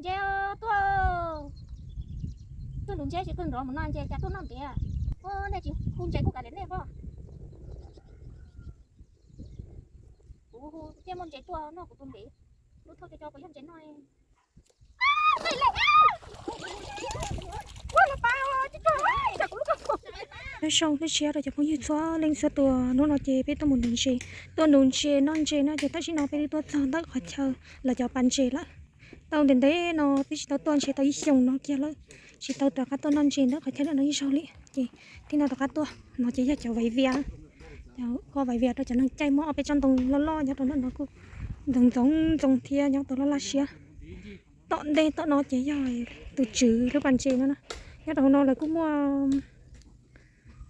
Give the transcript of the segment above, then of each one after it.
Ntses tuaj, tuaj nrug ntses tsis tuaj nrov mus no ntses cas tuaj noj ntev. Nej tsis hu ntses kuj kav liam nej pob. Kuv hu thiaj muaj ntses tuaj noj kuv tus ntev. Lub thoj co co puas yog ntses noj. Nyob zoo nej siab rau cov phooj ywg txhua leej txhua tus, hnub no ces peb tuaj mus nuv ntses, tuaj nuv ntses noj ntses no ces tam sim no peb twb tuaj txog ntawm qhov chaw lawv cov pas ntses lawm. Tau ntev ntev no peb tsis tau tuaj ntshe tau ib xyoos no kiag lawm, tsis tau rov qab tuaj noj ntses ntawm qhov chaw no ib zaug li. Ces thiaj no rov qab tuaj, no ces yog cov vaiv vias, cov vaiv vias rau cov neeg caij muaj ob peb tsob ntoo loj loj nyob rau ntawm no kuj ntxoov ntxoov ntxoo thiab nyob tau laj laj siab. Tom ntej tom no ces yog tus tswv lub pas ntses no na. Nyob rau hauv no lawv kuj muaj,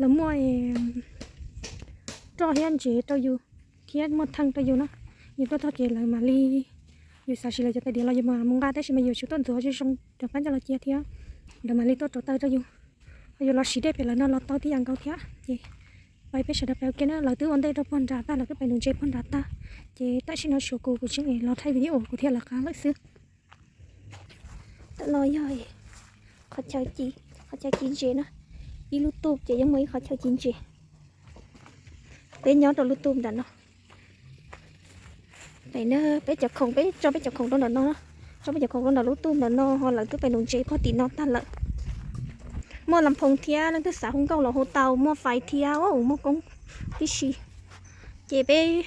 lawv muaj roj thiab ntsev rau yus thiab muaj theej rau yus na. Yus tuaj txog ces lawv mam li, yus xav siv lawv cov tais diav los yus mam mus nqa, tab sis mas yus tsis tuaj ntxuav zoo zoo rov qab coj los cia thiab. Lawv mam li tuaj rauv taws rau yus, yus los siv dej pem lawv no los tau tib yam nkaus thiab. Ces peb sawv daws pem ua ke na, lawv twb ua ntej rau puag nrad tag, lawv twb pem nuv ntses puag nrad tag. Ces tam sim no tshuav kuv, kuv tseem los thaij video kuv thiaj lawv qab lawm xwb. Tam no yog qhov chaw ci, qhov chaw ci ntses na, ib lub tub ces yeej muaj ib qhov chaw ci ntses. Peb nyob rau lub tub ntawm no. Peb cov khoom, peb tso peb cov khoom rau ntawm no, tso peb cov khoom rau ntawm lub tub ntawm no, ho lawv twb pem nuv ntses puag tim no tag lawm. Muaj las phoos thiab, leej twg xav hu nkauj los hu tau, muaj fais thiab, muaj koob tib si. Ces peb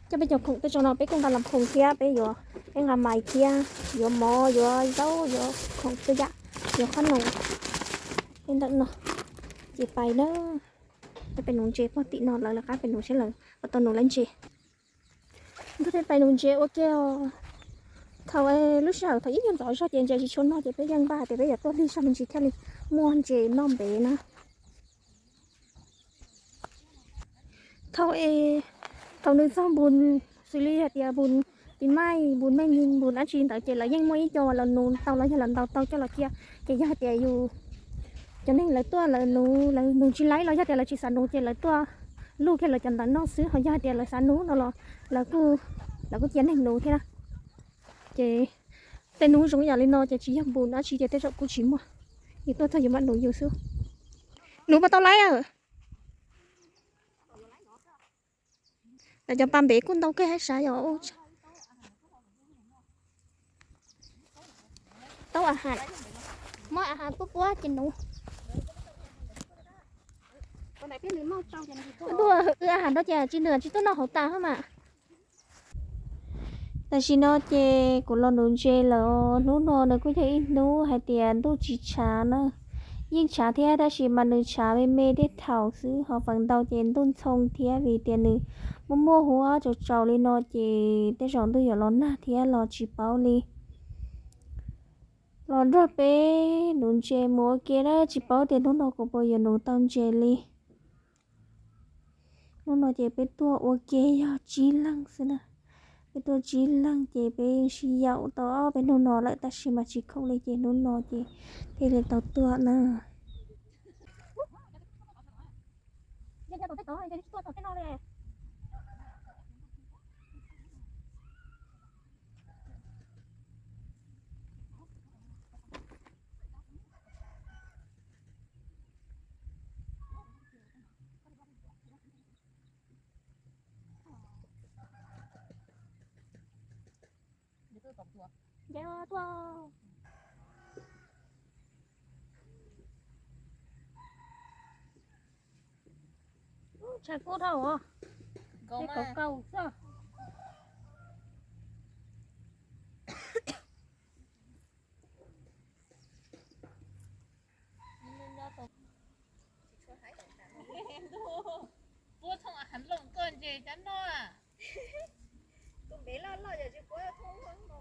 coj peb cov khoom tuaj tso no, peb kuj nqa las phoos thiab, peb yuav, peb nqa mais thiab, yuav mov, yuav zaub, yuav khoom txhua yam, yuav qhob noom, peb ntawm no. Ces pais na, peb pem nuv ntses puag tim no, lawv lawv qab pem nuv seb lawv puas tau nuv lawv ntses. Nrog peb pais nuv ntses ua ke os. Thaum lub sij hawm thaum ib nyuag ntxov zog ces ntses tsis tshua noj ces peb yeej npaj hais tias peb yuav tuaj lig zog me ntsis thiaj li muaj ntses noj ntev na. Thaum, thaum nws txog npun, xws li hais tias npun tis maij, npun mej nyim, npun dab tsi ntawd ces lawv yeej muaj ib co lawv nuv tau los yog lawv ntaus tau coj los cia. Ces yog hais tias yus, cov neeg lawv tuaj lawv nuv, lawv nuv tsis laib los yog tias lawv tsis xav nuv ces lawv tuaj luj kiag lawv cov ntawd noj xwb, ho yog hais tias lawv xav nuv no los lawv kuj, lawv kuj cia neeg nuv thiab na. Ces tej hnub zoo ib yam li no ces tsis yog npun dab tsi ces tej zaum kuj tsis muaj, yus tuaj txog yus mam nuv yus xwb. Nuv puas tau laib? Lawv cov pas npev kuj ntau kawg hab sav yom. Tau a has, muab a has puab puab ces nuv. Ntuj, wb a has nrau ces tsis nws tsis tuaj noj hauv tas hab mas. Tam sim no ces kuv los nuv ntses lawm os. Hnub no nws kuj yog ib hnub hais tias ntuj tsis tshav na, yeej tshav thiab tab sis mas nws tshav me me tej thaum xwb, ho feem ntau ces ntuj ntxhoo thiab vim tias nws muaj muaj huab tsaus tsaus li no ces tej zaum ntuj yuav los nag thiab los tsis paub li. Los nrog peb nuv ntses mus ua ke na, tsis paub tias hnub no kuv puas yuav nuv tau ntses li. Hnub no ces peb tuaj ua ke yog tsib leeg xwb na. Peb tuaj tsib leeg ces peb sib yaum tau ob peb hnub no lawm tab sis mas tsis khoom li ces hnub no ces thiaj li tau tuaj na. Nce tuaj. Tshav kub dhau os. Kaus kaus xwb. Puab thooj a has looj koj ntses cov no. Tus npev loj loj yog tsis puab thooj no.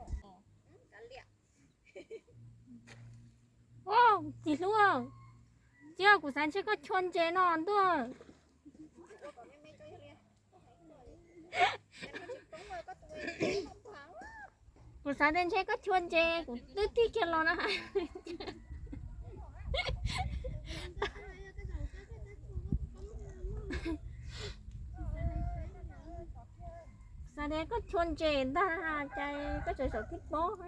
Txiv hlub, txiv, kuv xav ntshe koj chua ntses no ntuj. Kuv xav tias ntshe koj chua ntses kuv twb tig kiag los na. Xav tias koj chua ntses ntag, cas koj tseem zaum tib pob.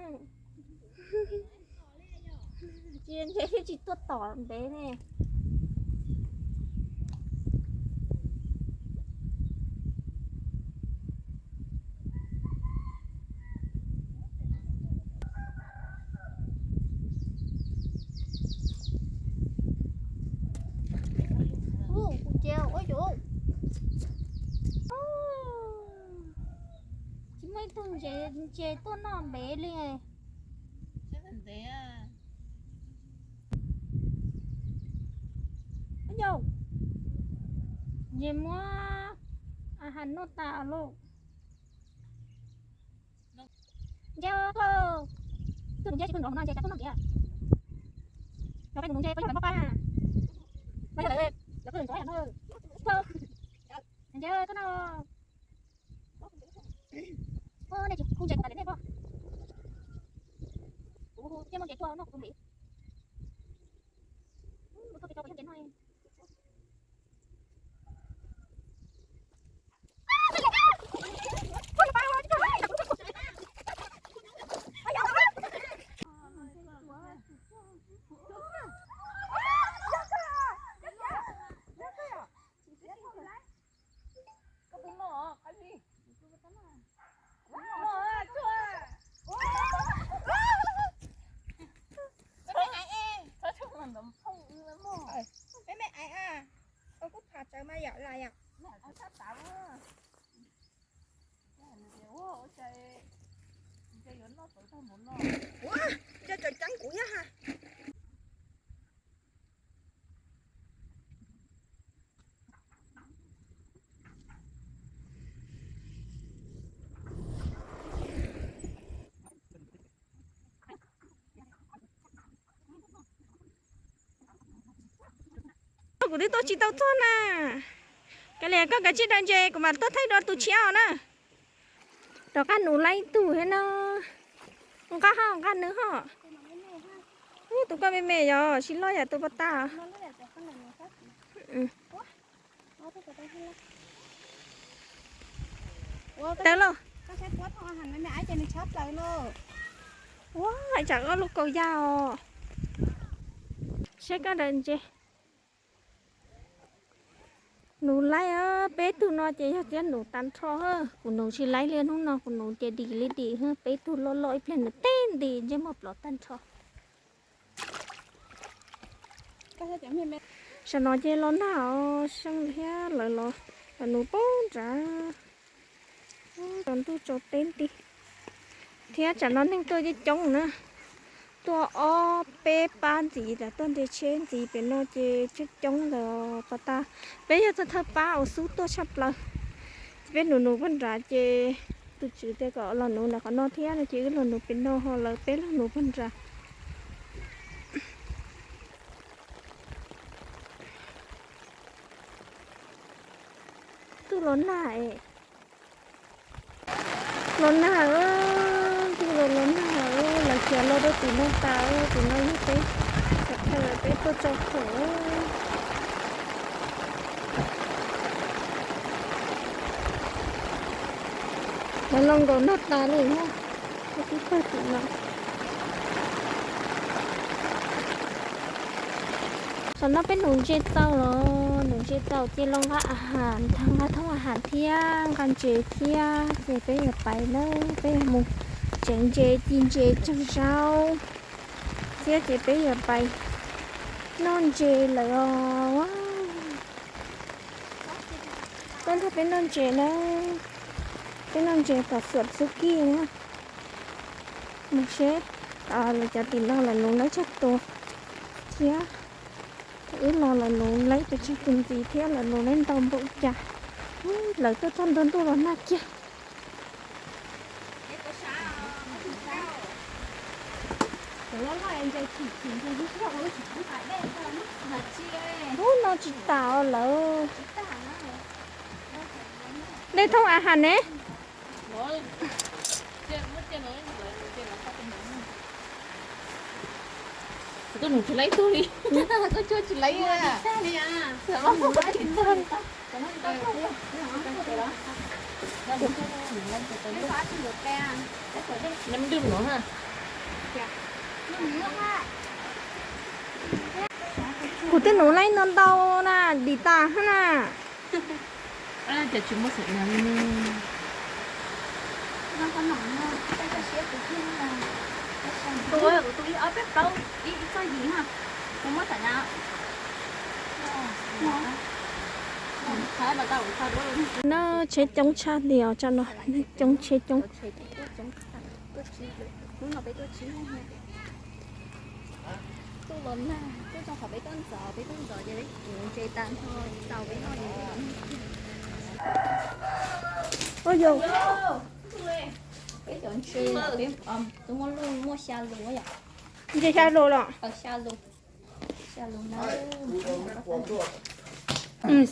Ntses thiaj tsis tuaj tom ntev ne. Ua, kuv ces ua yuav tsis muaj ib tug ntses tuaj noj ntev li. Yau, ntses muab a has noj tas lauj. Ntses, tus ntses tsis kawg nrov no ntses cas tuaj noj ntev. Nrov peb tus ntses koj yog lawv npauj pab. No yog lawv, lawv kawg nrov yam no. Ntses tuaj noj. Nej tsis hu ntses kuv kam li nej pom. Kuv hu thiab muab ntses tuaj noj kuv tus ntiv. Kuv tuaj pem tso kuv yog ntses noj. Peb me aiv a, koj kuj tham tsawv mas yom lawm yom. Ua, ntshe tsawv ceeb kuv thiab ha. Kuv twb tua tsis tau txog na. Kav liam koj kav tsij daws ntses kuv mam tuaj thaij dua tus tshiab os na. Rov qab nuv laib tug thiab no. Nqa ho, nqa nws ho. Ub, tus koj me me yog tsis loj yam tus pos tas. Tawm lauj. Ua, tsam ob lub kaus yaj os. Saib koj daws ntses. Nuv laib, peb tug no ces yog tias nuv tag nrho. Kuv nuv tsis laib li hnub no, kuv nuv ces dim li dim, peb tug loj loj ib pliag nws teb nti ntsej muag plov tag nrho. Saum no ces los nag os, seej thiab lawv los, lawv nuv poob nrad. Tsaus ntuj tsaus teb nti. Thiab tsam no neeg tuaj coob coob na. Tuaj ob peb pab ntxiv, tuaj nres tsheb ntxiv pem no ces coob coob ntawd pas tas. Peb yog thawj thawj pab uas xub tuaj tshaj plaws. Ces peb nuv nuv pog nrad ces tus tswv tias kom los nuv ntawm qhov no thiab no ces wb los nuv pem no ho lawv peb los nuv pog nrad. Ntuj los nag es. Los nag, ntuj los los nag, lawv khiav los rau tim no tas, tim no yog peb thaum peb tuaj tso khaum. Lawv los nkaum nag tas li na, peb twb pawg tim no. Tam no peb nuv ntses txaus los, nuv ntses txaus ces los nqa a has, nqa thoob a has thiab nqa ntses thiab ces peb yuav pais na, peb yuav mus tsev ntses ci ntses tsaug zaub thiab ces peb yuav pais noj ntses lawm os. Tuaj nrog peb noj ntses na, peb noj ntses tom xuam xub kij na. Mus seb lawv cov tim no lawv nuv laib tsawg tus thiab. Wb los lawv nuv laib pes tsawg tus ntxiv thiab lawv nuv laib ntau npaum cas. Lawv tuaj txog ntua ntuj los nag kiag. Ub, no tsis tas os lawv. Dej thoob a has ne. Koj nuv tsis laib tug li. Koj cuab tsis laib. Kuv twb nuv laib ntau ntau na, dim tas na. No tsheb coob tshaj li os, tso no, coob tsheb coob. Ua yog, ntses xya lus los?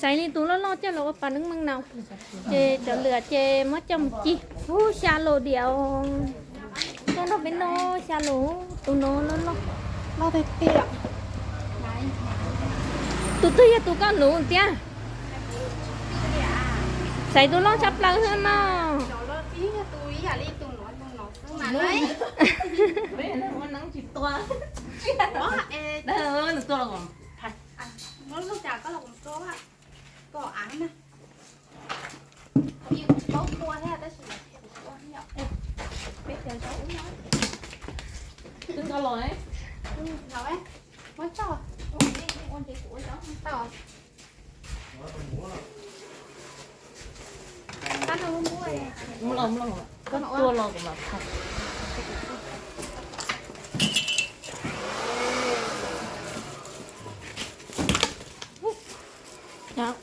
Xaiv li tus loj loj coj los ua pas neeb meej no, ces cov lwam ces muab coj mus ci. Ub, xya lus diam, coj nrog peb noj xya lus, tus no loj loj, loj tiag tiag. Tus twg yog tus koj nuv tiag? Xaiv tus loj tshaj plaws xwb no.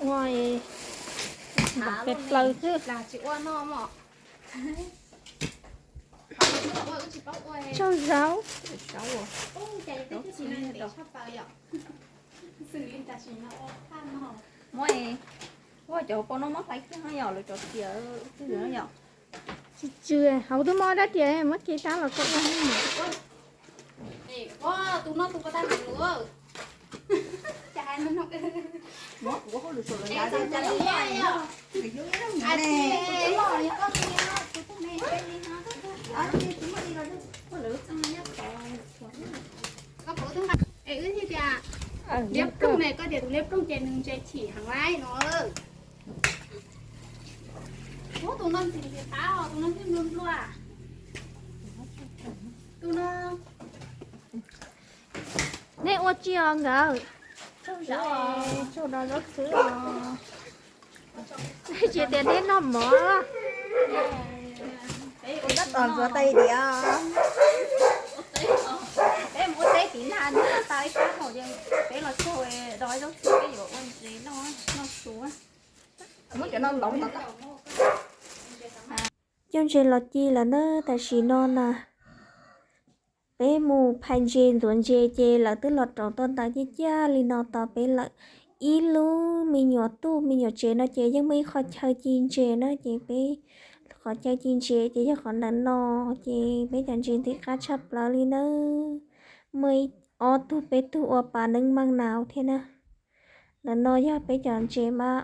Ua peb plaws xwb. Tsaug zau. Muab, ua cov pau no muab hlais kiag no yom, lawv cov tias twg no yom. Tsis tsw, hauv twb muab dab riam muab ke tab los koj ua. Liab ploog ne, koj tias tus liab ploog ces nws ntse chim heev lawm no. Ub, tus no ntxim tias tab, tus no thiaj nplua nplua. Tus no. Nej ua tsi os nkawd? Tsaug zog xwb os. Tsis tias nej noj mov. Tab tom ntxuav tais diav. Peb mus ua teb tim nag nag tas ib sab thaum ces peb los txog do zaub txhwb peb yuav ua ntses noj, noj su. Muab cov no ntov ntov. Coj ntses los ci lawm na, tam sim no na peb mus phais ntses ntxuav ntses ces lawv twb los rauv tau ntawv ciaj ciaj li no tos peb lawm. Ib lub me nyuam tub me nyuam tsev no ces yeej muaj ib qho chaw ci ntses na, ces peb qhov chaw ci ntses ces yog qhov ntawm no, ces peb cov ntses ntxim qab tshaj plaws li na. Muaj ib ob tug peb tug ua pas neeb maaj naus thiab na. Ntawm no yog peb cov ntses mas,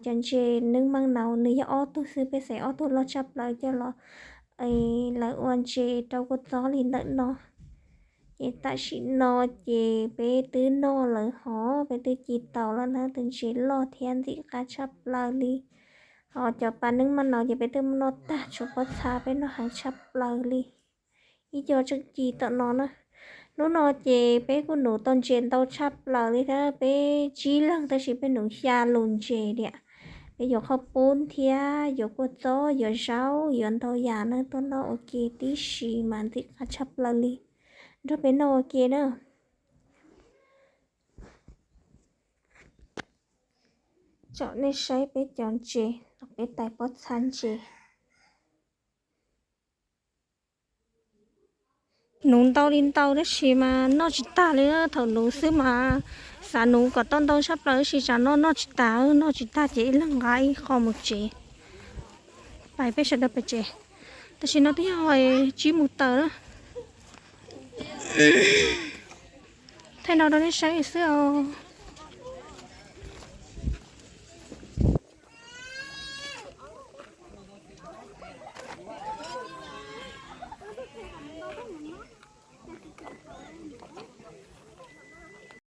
cov ntses neeb maaj naus nws yog ob tug xwb, peb xaiv ob tug loj tshaj plaws coj los lawv ua ntses rau kua txob li ntawm no. Ces tam sim no ces peb twb noj lawm hos peb twb ci tau lawm na, tus ntses loj thiab ntxim qab tshaj plaws li. Hos cov pas neeb maaj naus ces peb twb muab noj tag, tshuav pob txha peb noj heev tshaj plaws li. Ib co tseem ci tom no na. Hnub no ces peb kuj nuv tau ntses ntau tshaj plaws li thiab, peb tsib leeg tab sis peb nuv xya lus ntses tiam. Peb yuav qhov pub thiab yuav kua txob, yuav zaub, yuav ntau yam na, tuaj noj ua ke tib si mas ntxim qab tshaj plaws li. Nrog peb noj ua ke na. Tsom nej saib peb cov ntses los peb tais pob txha ntses. Nuv ntau li ntau tab sis mas noj tsis tag li, thaum nuv xwb mas xav nuv kom tau ntau tshaj plaws tab sis tsam no noj tsis tag, noj tsis tag ces ib leeg nqa ib qho mus tsev. Pais peb sawv daws pais tsev. Tam sim no twb yog tsib moos tawm na. Thaij no rau nej saib xwb os.